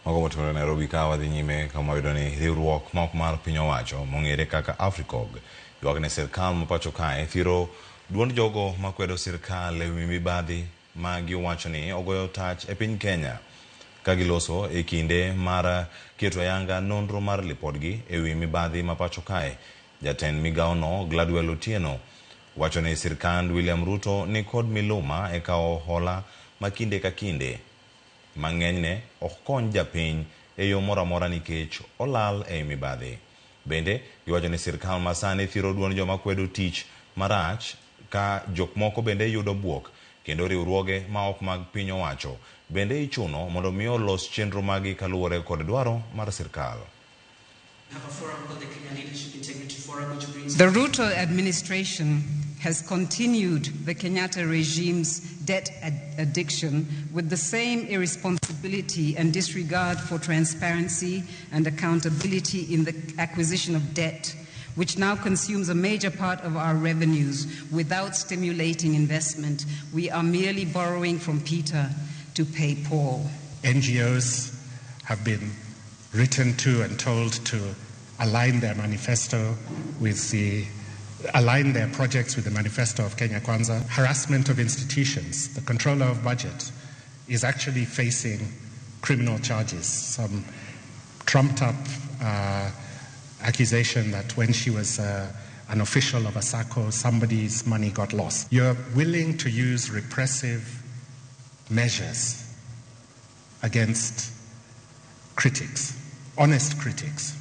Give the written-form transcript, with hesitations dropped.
Mago motimore Nairobi ka wadhi nyime kama wayudo ni riwruok ma ok mar piny owacho mong'ere kaka Africog ywak ne sirkal ma pacho kae thiro duond jogo makwedo sirkal ewi mibadhi ma giwacho ni ogoyo tach e piny Kenya ka giloso e kinde mar keto ayanga nonro mar lipodgi ewi mibadhi ma pacho kae. Jatend migawono Gladwell Otieno wacho ni sirkand William Ruto ni kod miluma e kawo hola ma kinde ka kinde ma ng'enyne ok kony japiny e yo moro amora nikech olal ei mibadhi. Bende giwacho ni sirkal masani thiro duond joma kwedo tich marach ka jok moko bende yudo buok kendo riwruoge ma ok mag piny owacho bende ichuno mondo mi olos chenro magi kaluwore kod dwaro mar sirkal. The Ruto administration has continued the Kenyatta regime's debt addiction with the same irresponsibility and disregard for transparency and accountability in the acquisition of debt, which now consumes a major part of our revenues without stimulating investment. We are merely borrowing from Peter to pay Paul. NGOs have been written to and told to align their manifesto with the align their projects with the manifesto of Kenya Kwanza. Harassment of institutions, the controller of budget is actually facing criminal charges, some trumped up accusation that when she was an official of a SACCO, somebody's money got lost. You're willing to use repressive measures against critics, honest critics.